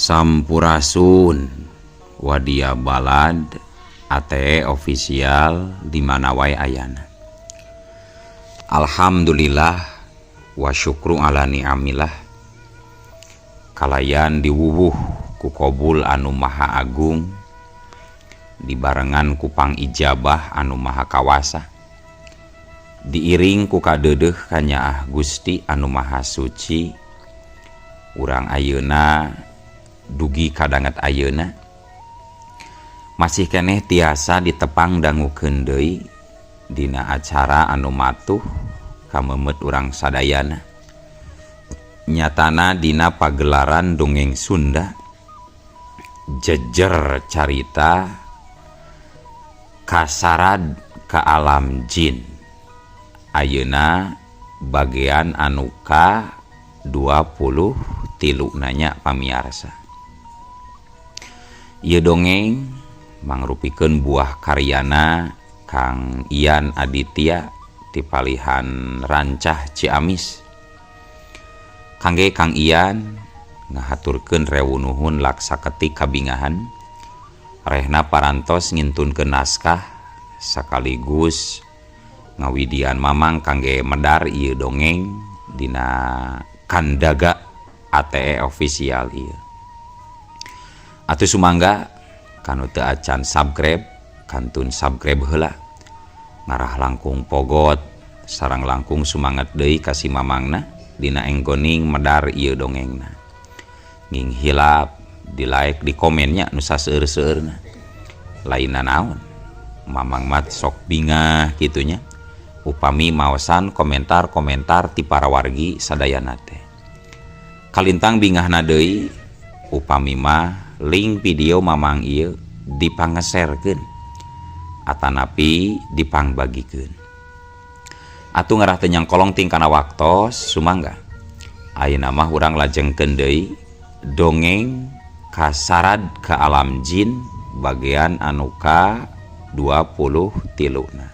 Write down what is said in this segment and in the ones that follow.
Sampurasun Wadia Balad ATE official di mana wae ayana. Alhamdulillah wa syukru ala ni'amillah kalayan diwuwuh ku kobul anu maha agung dibarengan ku pangijabah anu maha kawasa diiring ku kadeudeuh kanyaah Gusti anu maha suci urang ayeuna dugi kadanget ayeuna masih keneh tiasa ditepang dangukeun deui dina acara anu matuh kamemet urang sadayana nyatana dina pagelaran dongeng Sunda jejer carita kasarad ka alam jin ayeuna bagian anu ka 23 nanya pamiarsa. Ieu dongeng mangrupikeun buah karyana Kang Ian Aditya ti palihan Rancah Ciamis. Kangge Kang Ian ngahaturkeun rewu nuhun laksa ketik kabingahan rehna parantos ngintunkeun naskah sakaligus ngawidian mamang kangge medar ieu dongeng dina kandaga ATE official ieu. Atuh sumangga kanu teu acan subscribe kantun subscribe heula ngarah langkung pogot sareng langkung sumanget deui ka si mamangna dina enggoning medar ieu dongengna. Nging hilap di like di komennya nu saseur-seurna. Lainna naon mamang mat sok bingah kitunya upami maosan komentar-komentar ti para wargi sadayana teh. Kalintang bingahna deui upami mah link video mamang ieu dipangeserkeun atanapi dipangbagikeun. Atuh ngarah teu nyangkolong ting kana waktos sumangga. Ayeuna mah urang lajengkeun deui dongeng kasarad ka alam jin bagian anu ka 23 na.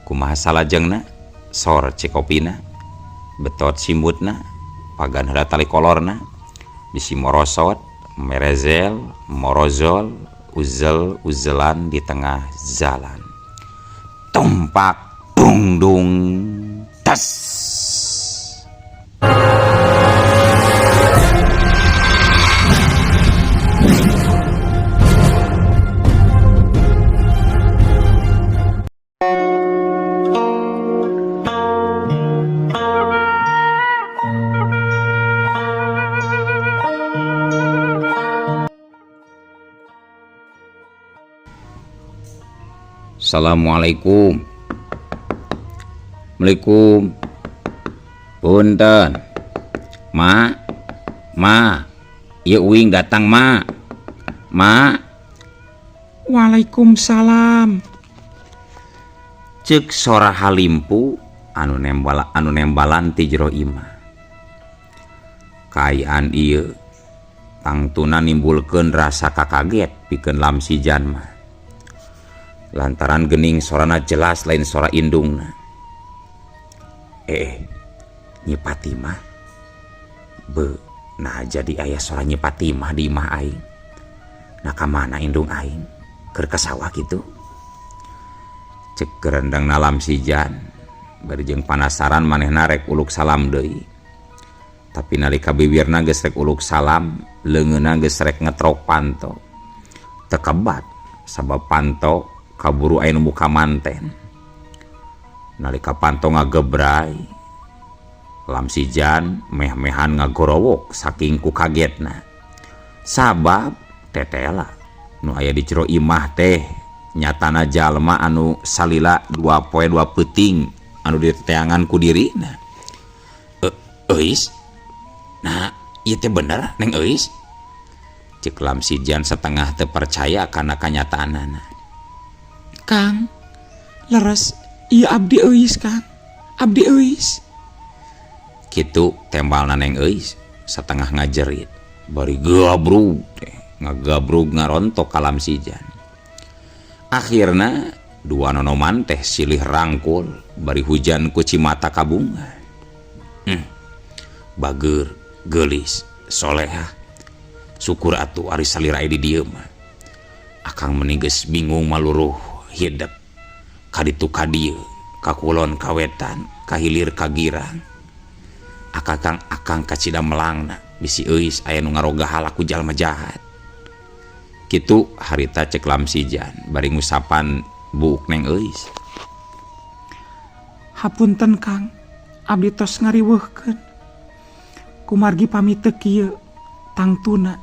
Kumaha salajengna sor cikopina betot simbutna pagan heula tali kolorna bisi morosot merezel morozol uzel uzelan di tengah jalan tumpak dungdung tas. Assalamualaikum. Assalamualaikum. Punten. Ma. Ma. Ieu uing datang, Ma. Ma. Waalaikumsalam. Ceuk sora halimpu anu nembalan ti jero imah. Kaayaan ieu tangtuna nimbulkeun rasa kakaget pikeun Lamsijan mah. Lantaran gening sorana jelas lain sora indungna. Nyi Fatimah. Be, nah jadi aya sora Nyi Fatimah di imah aing. Nah ka mana indung aing? Keur ka sawah kitu. Cek gerendengna Lamsijan. Bari jeung panasaran manehna rek uluk salam deui. Tapi nalika bibirna geus rek uluk salam, leungeunna geus rek ngetrok panto. Teu kebat sabab panto kaburu aya nu muka manten. Nalika panto ngagebray, Lamsijan meh-mehan ngagorowok saking ku kagetna. Sabab tetela nu aya di jero imah teh nyatana jalma anu salila 2 poe 2 peuting anu diteangan ku dirina. Euis? Nah, ieu teh bener Neng Euis? Ceuk Lamsijan setengah teu percaya kana kanyataanana. Kang, leres ieu abdi Euis, Kang. Abdi Euis. Kitu tembalna Neng Euis setengah ngajerit. Bari gabrug teh, ngagabrug ngarontok ka Lamsijan. Akhirna dua nonoman teh silih rangkul bari hujan ku cimata kabunga. Bager, geulis, solehah. Syukur atuh ari salira aya di dieu mah. Akang meni geus bingung maluruh hidep. Ka ditu ka dieu, ka kulon ka wetan, ka hilir ka girang. Akakang akang kacida melangna bisi euis aya nu ngaroga ku jalma jahat. Kitu harita cek Lamsijan bari ngusapan buuk Neng Euis. Hapunten Kang, abdi tos ngariweuhkeun. Kumargi pami teu kieu tangtuna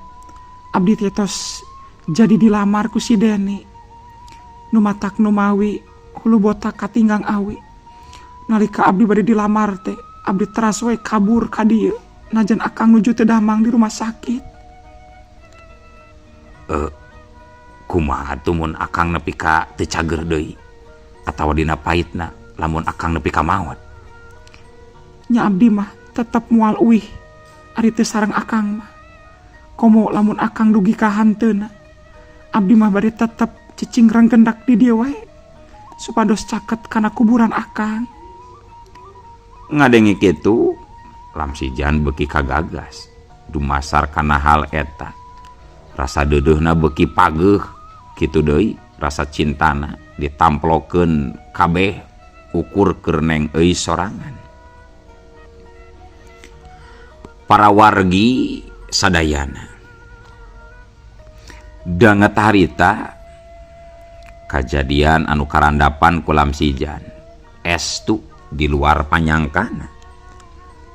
abdi teh tos jadi dilamar ku si Deni. Nu matak numawi hulu botak katinggang awi. Nalika abdi bade dilamar teh, abdi teras we kabur ka dieu. Najan akang nuju teu damang di rumah sakit. Kumaha atuh mun akang nepi ka teu cager deui atawa dina paitna lamun akang nepi ka maot? Nya abdi mah tetep moal uih ari teu sareng akang mah. Komo lamun akang dugi ka hanteuna. Abdi mah bade tetep cicing renggendak di dieu wae supados caket kana kuburan akang. Ngadenge kitu, Lamsijan beuki kagagas dumasar kana hal eta. Rasa deudeuhna beuki pageuh, kitu deui rasa cintana ditamplokeun kabeh ukur keur Neng Euis sorangan. Para wargi sadayana danget harita kajadian anu karandapan ku Lamsijan estu di luar panyangkana,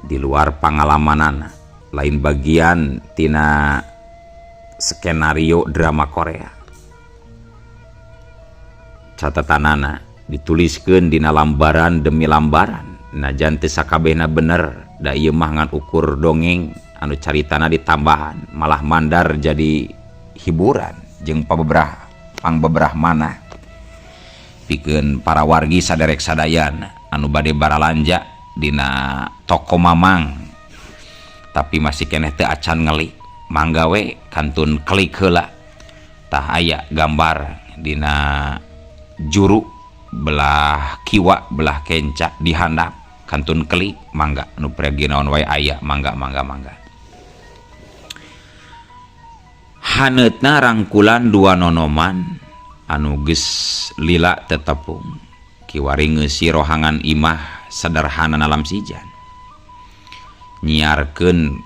di luar pangalamanana, lain bagian tina skenario drama Korea. Catatanana dituliskeun dina lambaran demi lambaran, najan teu sakabehna bener, da ieu mah ngan ukur dongeng anu caritana ditambahan malah mandar jadi hiburan jeung pabeberah pangbeberah manah pikeun para wargi saderek sadayana anu bade baralanja dina toko Mamang tapi masih keneh teu acan ngelik, mangga we kantun klik heula. Tah aya gambar dina juru belah kiwa belah kenca di handap, kantun klik mangga nu pergi naon wae aya, mangga mangga mangga. Haneutna rangkulan dua nonoman anu geus lila tetepung kiwari ngeusi rohangan imah sederhana Lamsijan, nyiarkeun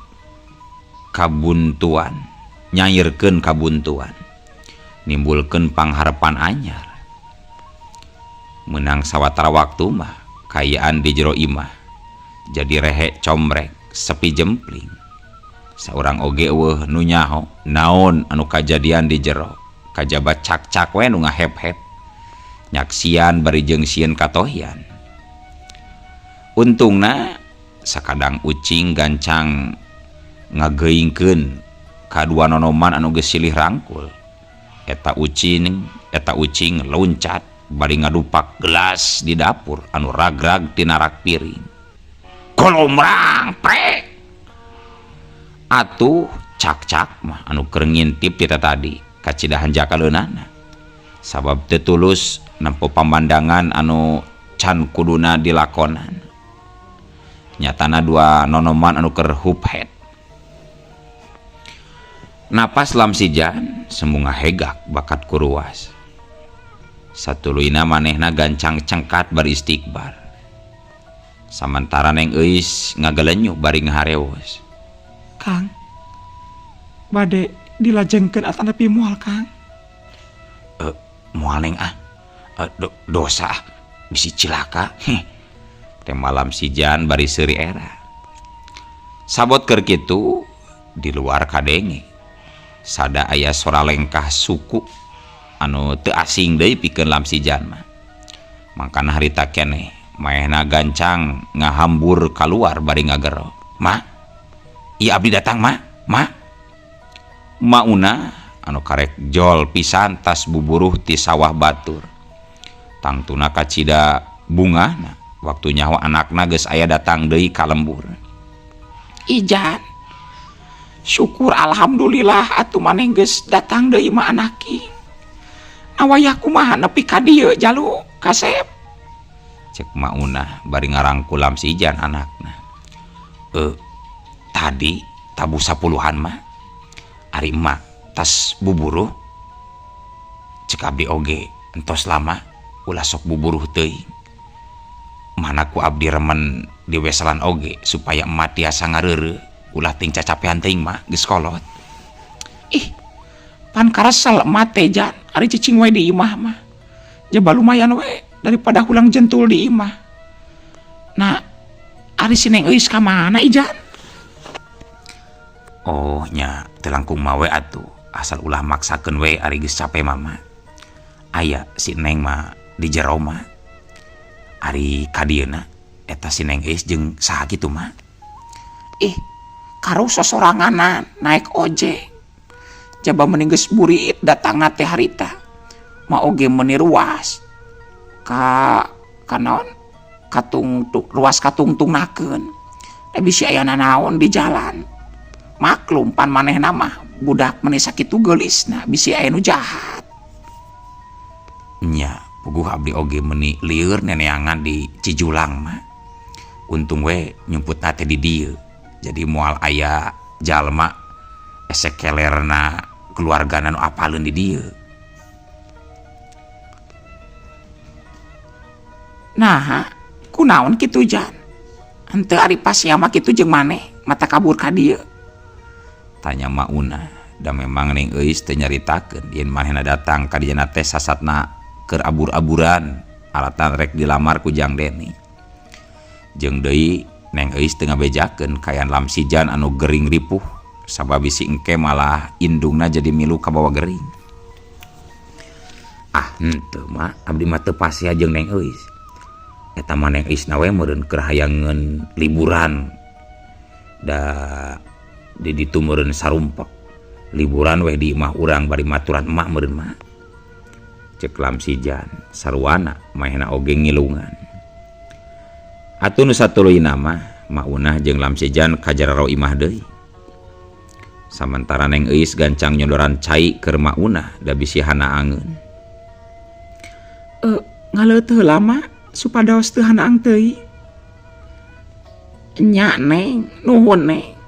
kabuntuan, nyairkeun kabuntuan, nimbulkeun pangharepan anyar. Menang sawatara waktu mah kayaan di jero imah jadi rehe comrek sepi jempling. Saurang oge eueuh nu nyaho naon anu kajadian di jero, kajaba cak-cak we nu ngahep-hep nyaksian bari jeung sieun katohian. Untungna sakadang ucing gancang ngageuingkeun kadua nonoman anu geus silih rangkul. Eta ucing loncat bari ngadupak gelas di dapur anu ragrag tina rak piring. Kolomrang prek. Atuh cak-cak mah anu keur ngintip ti tadi kacida hanjakaleunana. Sabab teu tulus nempo pamandangan anu can kuduna dilakonan. Nyatana dua nonoman anu keur huphead. Napas Lamsijan sembunga hegak bakat kuruas. Satuluyna manehna gancang cengkat bari istikbar. Samantara Neng Euis ngagelenyuh bari ngaharewos. Kang, bade dilajengkeun atanapi moal Kang? Moal Neng ah. Dosa ah, bisi cilaka. Heh. Teh Lamsijan bari seuri era. Sabot keur kitu di luar kadenge. Sada aya sora lengkah suku anu teu asing deui pikeun Lamsijan mah. Mangkana harita keneh maehna gancang ngahambur kaluar bari ngagero. Ma, ieu abdi datang ma, ma. Mauna anu karek jol pisan tas buburuh ti sawah batur. Tangtuna kacida bungahna waktu nyawa anakna geus aya datang deui ka lembur. Ijan, syukur alhamdulillah atuh maneh geus datang deui mah anaki. Awayah kumaha nepi ka dieu jalu kasep? Cek Mauna bari ngarangkul Lamsijan anakna. Tadi tabuh 10-an mah. Ari emak tas buburuh cek abdi oge entos lama ulah sok buburuh teuing. Mana ku abdi remen diweselan oge supaya emak tiasa ngareureuh ulah ting cacapean teuing mah geus kolot. Ih, pan karesel emak teh Jan, ari cicing we di imah mah. Jaba lumayan we daripada hulang jentul di imah. Nah, ari si Neng Euis ka mana Ijan? Oh nya teu langkung mah we atuh, asal ulah maksakeun we ari geus cape mama. Aya si Neng mah di jero mah. Ari ka dieuna eta si Neng Euis jeung saha kitu mah? Ih, karuh sosoranganan naik ojek. Jaba meni geus burit datangna teh harita. Ma oge meuni ruas ka kanaon katungtung ruas katungtungnakeun. Da bisi aya nanaon di jalan. Maklum pan manehna mah budak meni sakitu geulisna bisi aya nu jahat. Nya, puguh abdi oge meni lieur neneangan di Cijulang mah. Untung we nyumputna teh di dieu. Jadi moal aya jalma esek kelerna keluargana nu apaleun di dieu. Nah, kunaon kitu Jan? Henteu ari pas mah kitu jeung maneh mata kabur ka dieu. Tanya Mauna, da memang Neng Euis teu nyaritakeun yen manehna datang ka dieu teh sasatna keur abur-aburan alatan rek dilamar ku Jang Deni. Jeung deui Neng Euis teu ngabejakeun kayan Lamsijan anu gering ripuh sabab bisi engke malah indungna jadi milu kabawa gering. Ah henteu mah abdi mah teu pasea jeung Neng Euis. Eta mah Neng Euis na we meureun keur hayangeun liburan. Da di ditu meureun sarumpek. Liburan weh di imah urang bari maturan emak meureun mah. Cek Lamsijan sarwana manehna oge ngilungan. Atuh nu satuluyna mah Maunah jeung Lamsijan kajararo imah deui. Samantara Neng Euis gancang nyodoran cai keur Maunah da bisi hana angeun. Ngaleueut heula mah supados teu hanaang teuing. Nya Neng, nuhun Neng.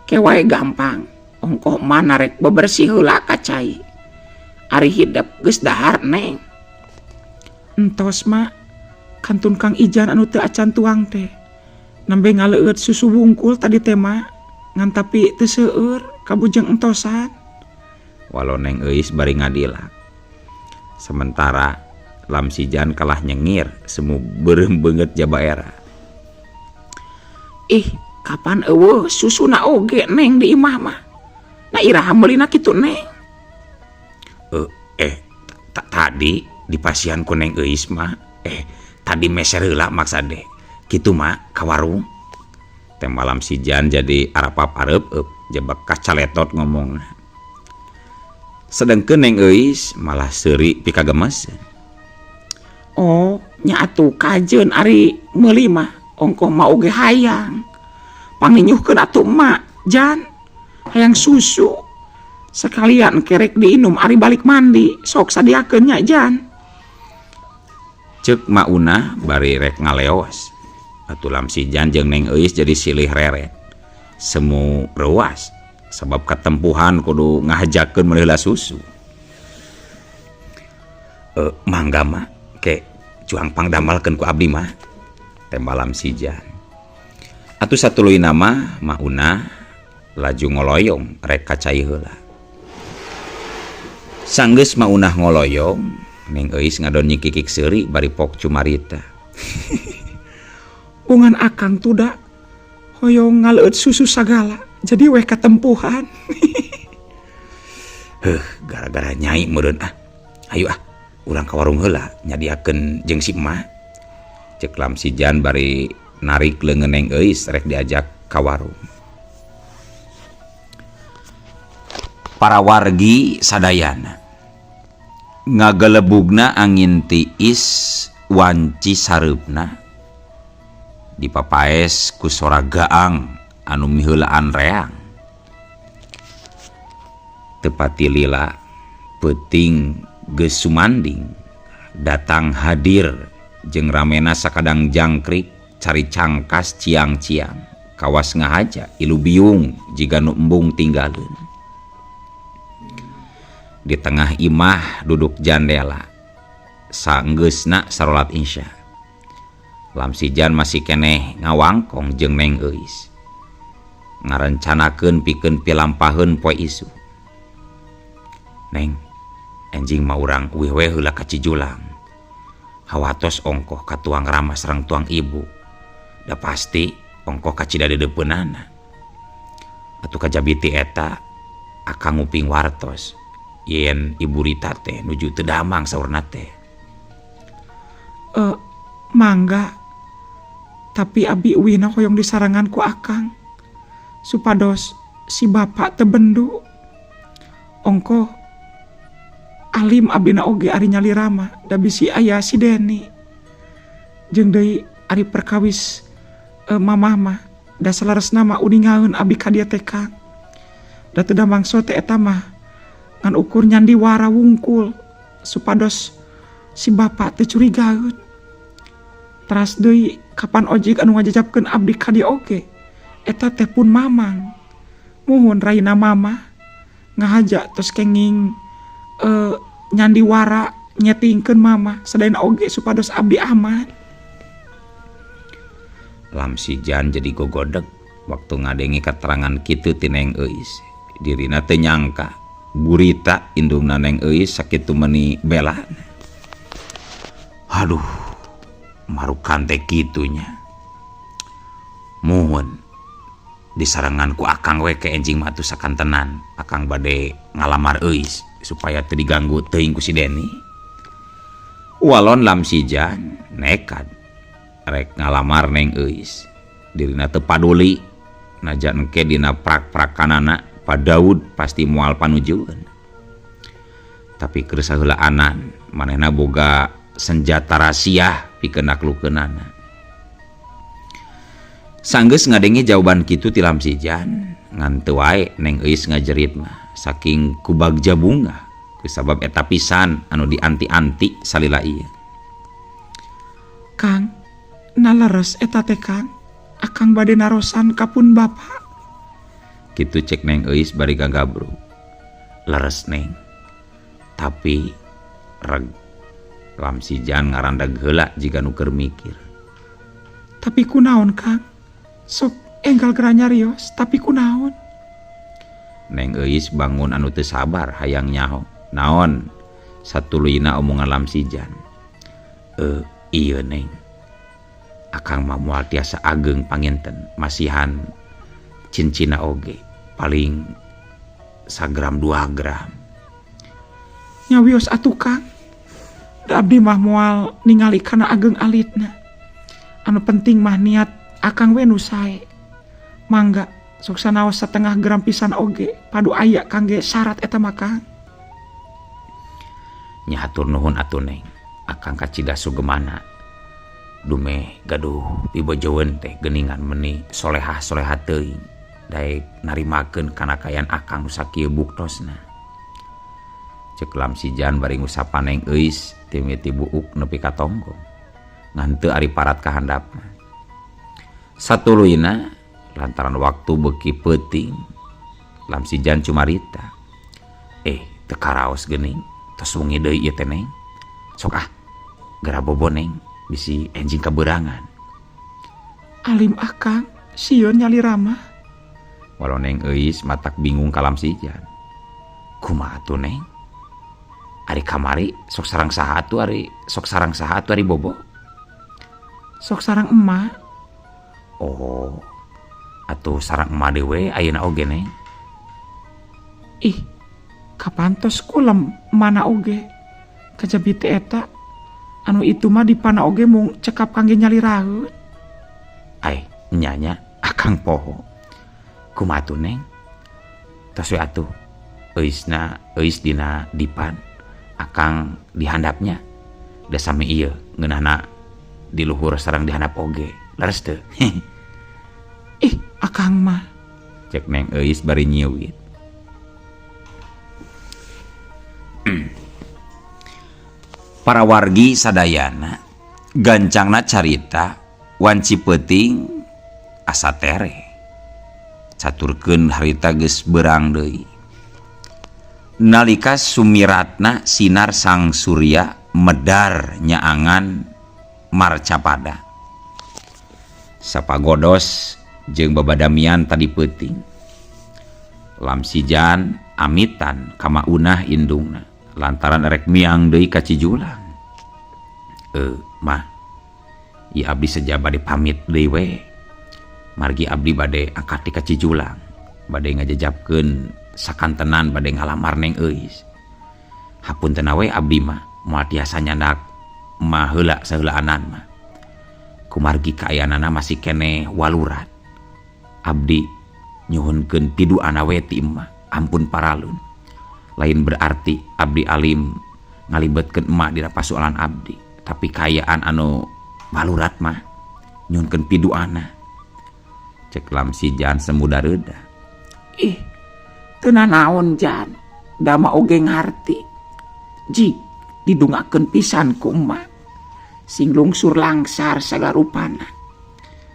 Ke wae gampang. Ongkoh mana rek bebersih heula ka cai. Ari hidep geus dahar Neng. Entos mah kantun Kang Ijan anu teu acan tuang teh. Nembe ngaleueut susu wungkul tadi teh mah ngan tapi teu seueur kabujeng entosan. Walau Neng Euis bari ngadilak. Sementara Lamsijan kalah nyengir semu beureum beungeut jaba era. Ih, kapan eueuh susuna oge Neng di imah mah. Na iraha meulina kitu Neng? Tadi di pasian ku Neng Euis mah, tadi meser heula maksa deh. Kitu mah ka warung. Teh Lamsijan jadi arapap areup-eup jebak kacaletot ngomongna. Sedengkeun Neng Euis malah seuri pikagemes. Oh, nya atuh kajeun ari meuli mah ongkoh mah oge hayang. Panginyuhkeun atuh emak, Jan. Hayang susu. Sekalian kerek diinum ari balik mandi, sok sadiakeun nya Jan. Ceuk Maunah bari rek ngaleos. Atuh Lamsijan jeung Neng Euis jadi silih reret. Semu reuas sabab katempuhan kudu ngahajakeun meuli heula susu. Mangga mah ke cuang pangdamalkeun ku abdi mah. Tembal Lamsijan. Atuh satuluyna mah Maunah laju ngoloyong rek ka cai heula. Sanggeus Maunah ngoloyong, Neng Euis ngadon nyikikik seuri bari pok cumarita. Ungan akang tuda hoyong ngaleueut susu sagala, jadi weh katempuhan. Heuh, gara-gara nyai meureun ah. Hayu ah, urang ka warung heula nyadiakeun jeung si emak. Ceuk Lamsijan bari narik leungeun Neng Euis rek diajak ka warung. Para wargi sadayana ngagelebugna angin tiis wanci sareupna dipapaes ku sora gaang anu miheulaan reang. Tepati lila peuting geus sumanding datang hadir jeung ramena sakadang jangkrik cari cangkas ciang-ciang kawas ngahaja ilu biung jiga nu embung tinggaleun. Di tengah imah duduk jandela. Sanggeusna sarolat Isya. Lamsijan masih keneh ngawangkong jeung Neng Euis. Ngarencanakeun pikeun pilampaheun poe isuk. Neng, enjing mah urang uih we heula ka Cijulang. Hawatos ongkoh ka tuang rama sareng tuang ibu. Da pasti ongkoh kacida deudeupeunana. Atuh kajabi ti eta akang nguping wartos yen Ibu Rita teh nuju teu damang saurna teh. Mangga. Tapi abi uihna hoyong disarengan ku akang supados si bapak teu bendu. Ongkoh alim abdina oge ari nyalira mah da bisi aya si Deni. Jeung deui ari perkawis mamah mah da saleresna mah uningaeun abdi ka dieu teh Kang. Da teu damangso teh eta mah ngan ukur nyandiwara wungkul supados si bapak teu curigaeun. Teras deui kapan ojek anu ngajajabkeun abdi ka dieu oge eta teh pun mamang. Muhun raina mamah ngahaja tos kenging nyandiwara nyetingkeun mamah sadayana oge supados abdi aman. Lamsijan jadi gogodeg waktu ngadenge keterangan kitu ti Neng Euis. Dirina teu nyangka burita indungna Neng Euis sakitu meuni belana. Aduh, marukan teh kitunya. Muhun disarengan ku akang we ke enjing mah atuh sakantenan. Akang bade ngalamar Euis supaya teu diganggu teuing ku si Deni. Walon Lamsijan nekat rek ngalamar Neng Euis. Dirina teu paduli najan engke dina prak-prakanana Pa Daud pasti moal panujueun. Tapi keur saheulaanan manehna boga senjata rahasia pikeun naklukeunana. Sanggeus ngadenge jawaban kitu ti Lamsijan, ngan teu wae Neng Euis ngajerit mah saking kubagja bungah kusabab eta pisan anu dianti-anti salila ieu. Kang, naleres eta teh Kang, akang bade narosan ka pun bapa. Kitu cek Neng Euis bari gagabrug. Leres Neng. Tapi reg Lamsijan ngarandag heula jiga nu keur mikir. Tapi kunaon Kang? Sok enggal geura nyarios, tapi kunaon? Neng Euis bangun anu teu sabar hayang nyaho. Naon? Satuluyna omongan Lamsijan. Ieu Neng. Akang mah moal tiasa ageng panginten masihan cincina oge paling sagram 2 gram. Nyawios atuh Kang. Da abdi mah moal ningali kana ageng alitna. Anu penting mah niat akang we nu sae. Mangga sok sanaos setengah gram pisan oge padu aya kangge syarat eta mah Kang. Nya hatur nuhun atuh Neng. Akang kacida sugemana. Dumeh gaduh pibojoeun teh geuningan meuni solehah-soleha teuing. Daek narimakeun kana kaayaan akang nu sakieu buktosna. Ceuk Lamsijan bari ngusapan Neng Euis timiti buuk nepi ka tonggong. Ngan teu ari parat ka handapna. Satuluyna lantaran waktu beuki peuting Lamsijan cumarita. Teu karaos geuning tos wengi deui ieu teh Neng. Sok ah geura bobo Neng bisi enjing kabeurangan. Alim akang sieun nyalira mah. Walau Neng Euis matak bingung ka Lamsijan. Kumaha atuh Neng? Ari kamari sok sarang saha atuh ari sok sarang saha atuh ari bobo? Sok sarang emak. Oh, atuh sarang emak deui we ayeuna oge Neng. Ih, kapan tos kulem mana oge? Kajabi teh eta anu itu mah dipana oge mung cekap kangge nyaliraeun. Ai, nyanya akang poho. Kumaha atuh Neng? Tos we atuh. Euisna euis dina dipan. Akang dihandapnya. Da sami ieu ngeunahna di luhur sareng dihandap oge. Leres teu? Ih, akang mah. Cek Neng Euis bari nyiwit. Para wargi sadayana gancangna carita wanci peuting asa tereh. Caturkeun harita geus beurang deui. Nalika sumiratna sinar sang surya medar nyaangan marcapada. Sapagodos jeung babadamian tadi peuting. Lamsijan amitan ka Maunah indungna lantaran erek miang deui ka Cijulang. Mah, ieu abdi seja bade pamit deui we. Margi abdi bade angkat ti ka Cijulang, bade ngajejapkeun sakantenan bade ngalamar Neng Euis. Hapunten we abdi mah moal tiasa nyandak mah heula saheulaanan mah. Kumargi kaayaanana masih keneh walurat. Abdi nyuhunkeun piduana we ti emak, ampun paralun. Lain berarti abdi alim ngalibetkeun emak dina pasualan abdi, tapi kaayaan anu walurat mah nyuhunkeun piduana. Cek Lamsijan semu dareuda. Ih, teu nanaon Jan, da emak oge ngarti. Jig didungakeun pisan ku emak. Sing lungsur langsar sagarupana.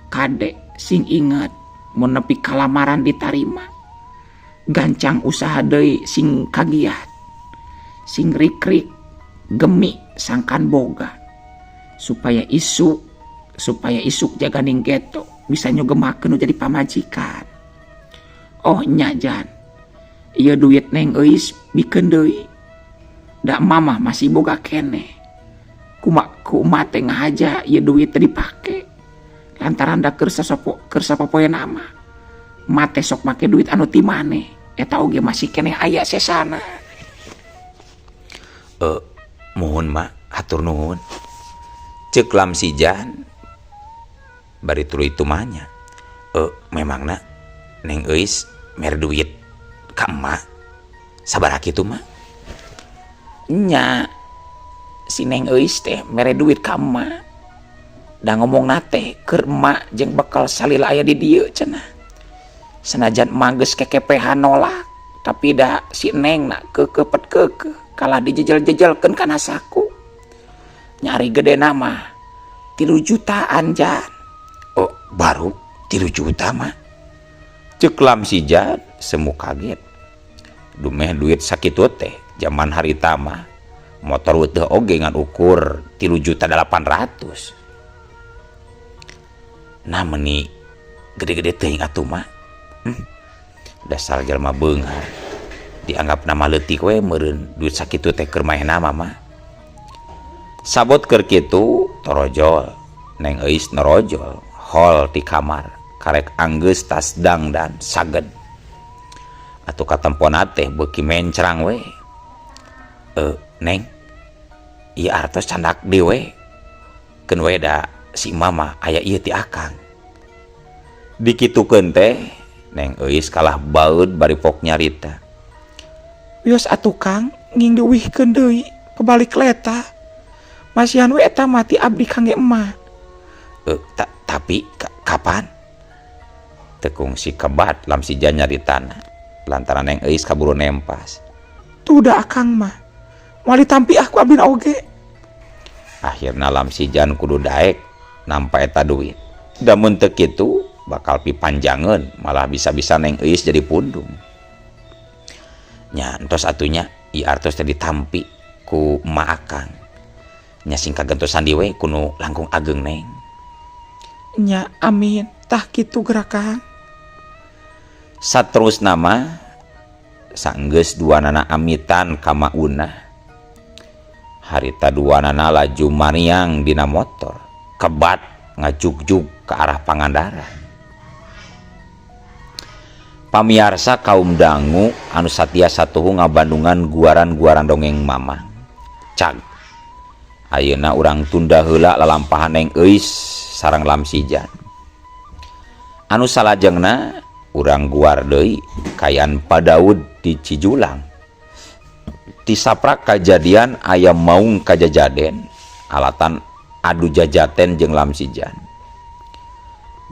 Kade sing inget mun nepi kalamaran ditarima. Gancang usaha deui sing kagiat. Sing rik-rik gemi sangkan boga. Supaya isuk jaganing geto bisa nyugemakeun nu jadi pamajikan. Oh nya Jan, ieu duit Neng Euis bikeun deui. Da mamah masih boga keneh. Ku emak teh ngahaja ieu duit teh dipake. Lantaran da keur sapopoe nama. Emak teh sok make duit anu ti maneh. Eta oge masih keneh aya sesana. Muhun mak, hatur nuhun. Ceuk Lamsijan bari tuluy tumanya. Memangna Neng Euis mere duit ka emak sabaraha kitu mak? Nya si Neng Euis teh mere duit ka emak. Da ngomongna teh keur emak jeung bekal salila aya di dieu cenah. Sanajan emak geus kekepehan nolak, tapi da si Neng na keukeuh pet keukeuh kalah dijejel-jejelkeun kana saku. Nyari gede nama 3 jutaan Jan. Oh, baru 3 juta mah. Ceuk Lamsijan semu kaget. Dumeh duit sakitu teh zaman harita mah motor teh oge ngan ukur tilu juta delapan ratus. Nah meni gede-gede teuing atuh mah. Dasar jelema beunghar. Dianggap nama leutik we meureun duit sakitu teh keur maehna mah. Sabot keur kitu torojol, Neng Euis norojol, hol di kamar, karek anggeus tas dangdan saged. Atuh katempona teh beuki mencrang we. Neng, ieu artos candak deui we. Keun we da si mama aya ieu ti akang. Dikitukeun teh Neng Euis kalah baeud bari pok nyarita. Wios atuh Kang, nging diuihkeun deui pabalik leta. Masihan we eta mah ti abdi kangge emak. Tapi kapan? Tekung si kebat Lamsijan nyaritana. Lantaran Neng Euis kaburu nempas. Tuh da akang mah. Moal ditampi ah ku abdi oge. Akhirna Lamsijan kudu daek nampa eta duit. Da mun teu kitu bakal pipanjangeun, malah bisa-bisa Neng Euis jadi pundung. Nya entos atunya ieu artos teh ditampi ku emak akang. Nya sing kagentosan deui we kunu langkung ageng Neng. Nya amin tah kitu gerakan. Saterusna mah sanggeus duanana amitan ka Maunah. Harita duanana laju mariang dina motor, kebat ngajugjug ke arah Pangandaran. Pamiarsa kaum dangu anu satia satuhu ngabandungan guaran-guaran dongeng mamang. Cag. Ayeuna urang tunda heula lalampahan Neng Euis sareng Lamsijan. Anu salajengna urang guar deui kayan Padaud di Cijulang. Tisaprak kajadian aya maung kajajaden alatan adu jajaten jeung Lamsijan.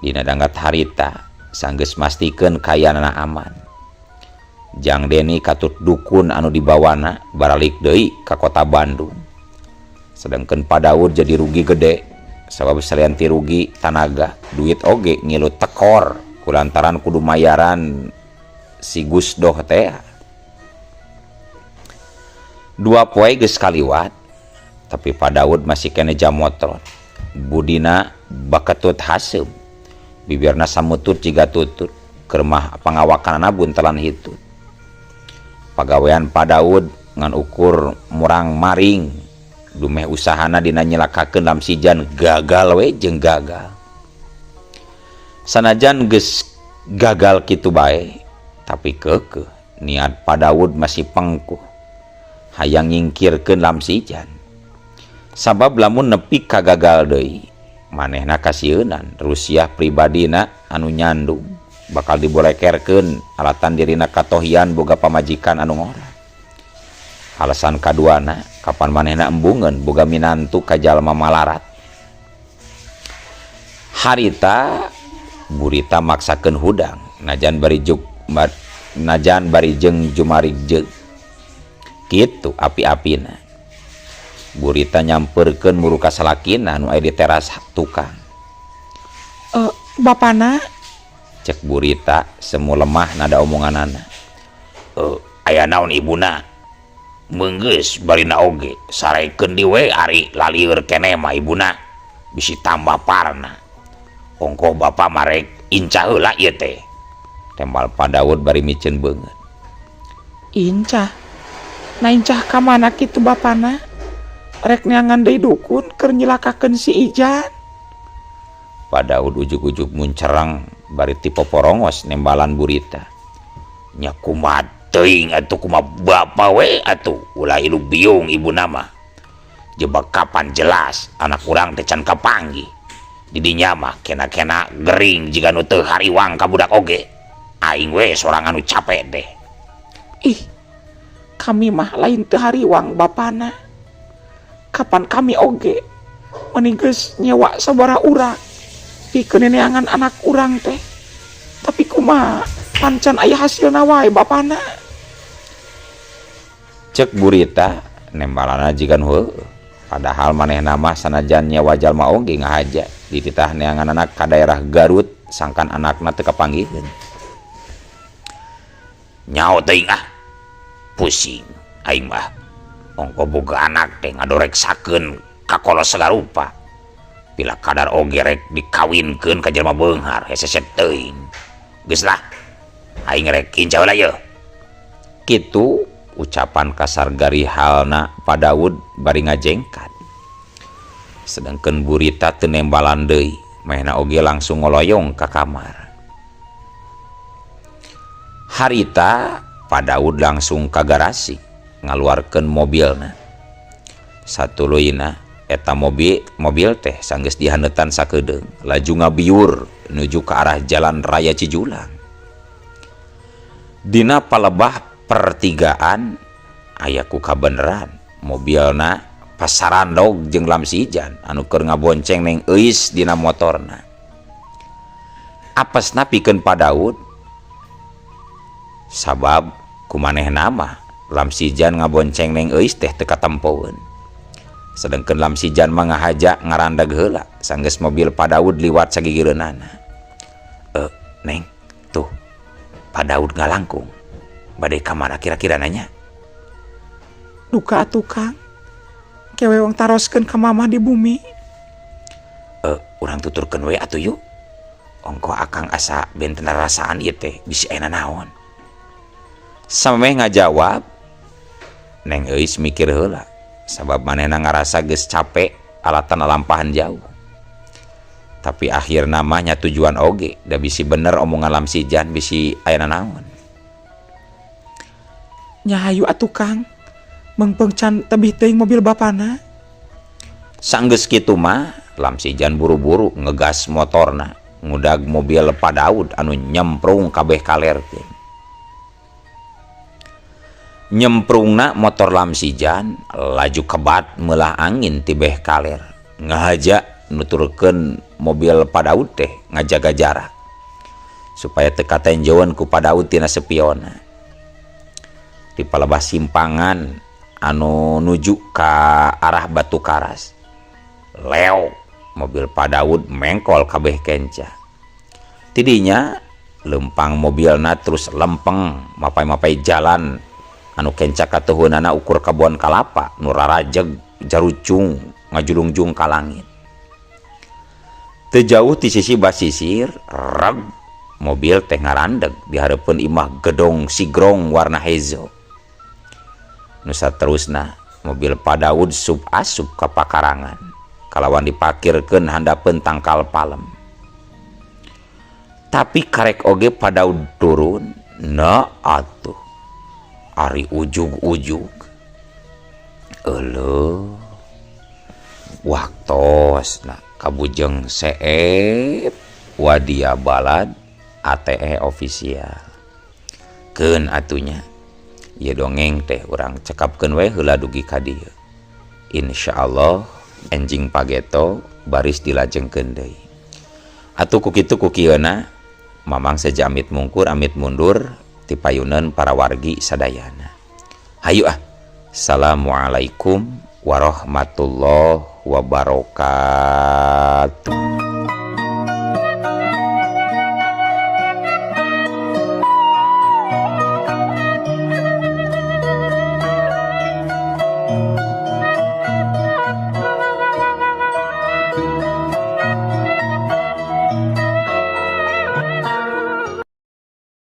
Dina danggat harita sanggeus mastikeun kayanana aman. Jang Deni katut dukun anu dibawana baralik deui ka kota Bandung. Sedangkan Padaud jadi rugi gede sabab salian ti rugi tanaga duit oge ngilu tekor kulantaran kudu mayaran si Gusdoh teh. Dua poe geus kaliwat, tapi Pak Daud masih keneh jamotrot. Budina baketut haseum, bibirna samutut jiga tutut, keur mah pangawakanana buntelan hitut. Pagawean Pak Daud ngan ukur murang maring, dumeh usahana dina nyelakakeun Lamsijan gagal we jeung gagal. Sanajan geus gagal kitu bae, tapi keukeuh niat Pak Daud masih pengkuh hayang nyingkirkeun Lamsijan. Sabab lamun nepi ka gagal deui, manehna kasieunan rusiah pribadina anu nyandung bakal dibolekerkeun alatan dirina katohian boga pamajikan anu ngora. Alasan kaduana, kapan manehna embungeun boga minantu ka jalma malarat. Harita Burita maksakeun hudang najan bari juk najan bari jeung jumarik jeung kitu api-apina. Burita nyamperkeun muru ka salakina anu aya di teras tukang. Bapana? Cek Burita semu lemah nada omonganana. Aya naon, ibuna? Meunggeus barina oge sarekeun di we, ari lalieur keneh mah ibuna bisi tambah parna. Ongkoh bapa mah rek incah heula ieu teh, tembal Pak Daud bari miceun beungeut. Incah? Nah, incah ka mana kitu bapana? Rek neangan deui dukun keur nyilakakeun si Ijan? Pak Daud ujug-ujug muncerang bari ti poporongos nembalan Burita. Nya kumaha teuing atuh, kumaha bapa we atuh, ulah ilu biung ibuna mah. Jebak kapan jelas anak urang teh can kapanggih. Di dinya mah kena-kena gering jiga nu teu hariwang ka budak oge. Aing we sorangan nu capek teh. Ih, kami mah lain teu hariwang, bapana. Kapan kami oge mending geus nyewa sabaraha urang pikeun neangan anak urang teh. Tapi kumaha pan can aya hasilna wae, bapana. Cek Burita nembalana jiga nu heueuh. Padahal manehna mah sanajan nyewa jalma oge ngahaja dititah neangan anak ka daerah Garut sangkan anakna teu kapanggihkeun. Nyaho teuing ah. Pusing aing mah. Ongkoh boga anak teh ngadoreksakeun ka kolot sagarupa. Bila kadar oge rek dikawinkeun ka jelema beunghar, hese teuing. Geus lah, aing rek incah heula yeuh. Kitu ucapan kasar garihalna Pak Daud bari ngajengkat. Sedangkan Burita teu nembalan deui, manehna oge langsung ngoloyong ka kamar. Harita Pak Daud langsung ka garasi ngaluarkeun mobilna. Satuluyna eta mobil mobil teh sanggeus dihaneutan sakedeung laju ngabiur nuju ke arah Jalan Raya Cijulang. Dina palebah pertigaan aya ku kabeneran mobilna pasarandog jeung Lamsijan anu keur ngabonceng Neng Euis dina motorna. Apesna pikeun Pak Daud, sabab ku manehna mah Lamsijan ngabonceng Neng Euis teh teu katempoeun. Sedangkan Lamsijan mah ngahaja ngarandag heula sanggeus mobil Pak Daud liwat sagigireunana. "Eh, Neng, tuh Pak Daud ngalangkung. Bade ka mana kira-kira nanya?" Duka atuh, Kang. Ke we wong taroskeun ka mamah di bumi. Eh, urang tuturkeun we atuh yuk. Ongkoh akang asa benten rasaan ieu teh bisi aya naon. Samemeh ngajawab, Neng Euis mikir heula sabab manehna ngarasa geus capek alatan lalampahan jauh. Tapi akhirna mah nya tujuan oge da bisi bener omongan Lamsijan, bisi aya naon. Nya hayu atuh, Kang. Meungpeung can tebih teuing mobil bapana. Sanggeus kitu mah Lamsijan buru-buru ngegas motorna ngudag mobil Pak Daud anu nyemprung kabeh kalerkeun. Nyemprungna motor Lamsijan laju kebat meulah angin ti beh kaler ngahaja nuturkeun mobil Pak Daud teh ngajaga jarak supaya teu katenjoeun ku Pak Daud tina spionna. Di palebah simpangan anu nuju ka arah Batu Karas, leo mobil Pak Daud mengkol kabeh kenca. Tidinya lempang mobilna terus lempeng mapai-mapai jalan. Anu kenca katuhunana ukur kabon kalapa nu rarajeg jarucung ngajulungjung ka langit. Teu jauh ti sisi basisir, reg mobil teh ngarandeg di hareupeun imah gedong sigrong warna hejo. Nu saterusna mobil Pak Daud sub asup ka pakarangan kalawan dipakirkeun handapeun tangkal palem. Tapi karek oge Pak Daud turun, na atuh ari ujug-ujug. Euleuh waktosna kabujeng seep wadia balad ATE official. Keun atunya ieu dongeng teh urang cekapkeun we heula dugi ka dieu. Insyaallah enjing pageto baris dilajengkeun deui. Atuh ku kitu ku kieuna Mamang seja amit mungkur amit mundur ti payuneun para wargi sadayana. Hayu ah. Assalamualaikum warahmatullahi wabarakatuh.